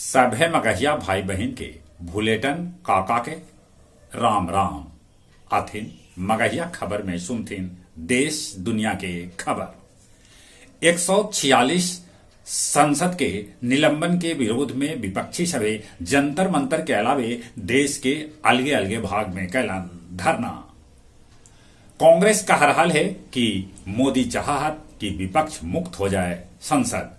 सभे मगहिया भाई बहिन के भुलेटन काका के राम राम। आथिन मगहिया खबर में सुनथिन देश दुनिया के खबर। 146 संसद के निलंबन के विरोध में विपक्षी सभे जंतर मंतर के अलावे देश के अलगे अलगे भाग में कैलन धरना। कांग्रेस कह रहल हे कि मोदी चाहत कि विपक्ष मुक्त हो जाए संसद।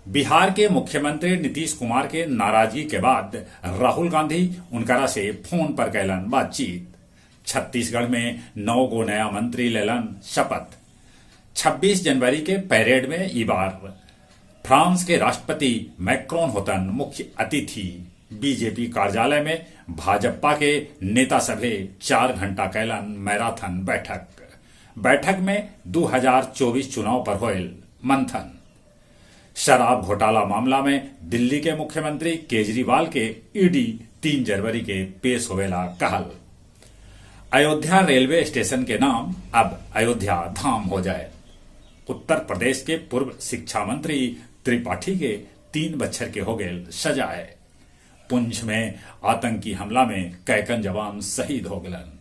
बिहार के मुख्यमंत्री नीतीश कुमार के नाराजगी के बाद राहुल गांधी उनकरा से फोन पर कैलन बातचीत। छत्तीसगढ़ में 9 गो नया मंत्री लेलन शपथ। 26 जनवरी के परेड में ई बार फ्रांस के राष्ट्रपति मैक्रोन होतन मुख्य अतिथि। बीजेपी कार्यालय में भाजपा के नेता सभे 4 घंटा कैलन मैराथन बैठक। बैठक में 2024 चुनाव पर होयल मंथन। शराब घोटाला मामला में दिल्ली के मुख्यमंत्री केजरीवाल के ईडी 3 जनवरी के पेश होवेला कहल। अयोध्या रेलवे स्टेशन के नाम अब अयोध्या धाम हो जाए। उत्तर प्रदेश के पूर्व शिक्षा मंत्री त्रिपाठी के 3 बच्छर के हो गए सजाए। पुंछ में आतंकी हमला में कैकन जवान शहीद हो गलन।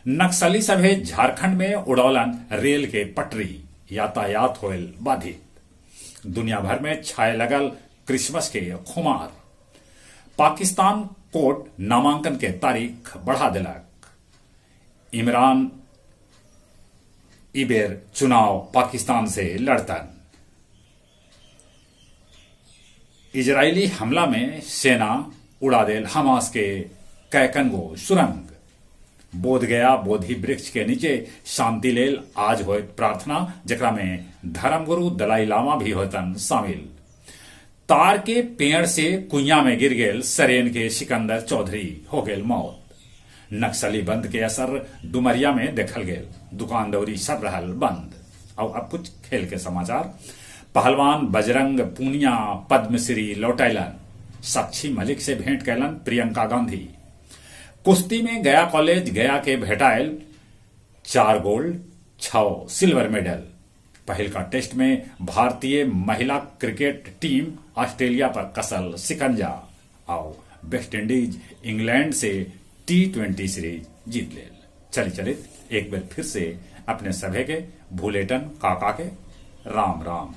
नक्सली सभे झारखंड में उड़ौलन रेल के पटरी, यातायात होयल बाधित। दुनिया भर में छाए लगल क्रिसमस के खुमार। पाकिस्तान कोर्ट नामांकन के तारीख बढ़ा दिलक। इमरान इबेर चुनाव पाकिस्तान से लड़तन। इजरायली हमला में सेना उड़ा देल हमास के कैकन गो सुरंग। बोध गया बोधि वृक्ष के नीचे शांति लेल आज होत प्रार्थना, जकरा में धर्मगुरु दलाई लामा भी होतन शामिल। तार के पेड़ से कुइया में गिर गेल सरेन के सिकंदर चौधरी, हो गेल मौत। नक्सली बंद के असर डुमरिया में देखल गेल, दुकान दौरी सब रहल बंद। और अब कुछ खेल के समाचार। पहलवान बजरंग पूनिया पद्मश्री लौटैलन। साक्षी मलिक से भेंट कैलन प्रियंका गांधी। कुश्ती में गया कॉलेज गया के भेटायल 4 गोल्ड 6 सिल्वर मेडल। पहिलका टेस्ट में भारतीय महिला क्रिकेट टीम ऑस्ट्रेलिया पर कसल सिकंजा। और वेस्ट इंडीज इंग्लैंड से T20 सीरीज जीत लेल। चली चलित एक बार फिर से अपने सभे के भूलेटन काका के राम राम।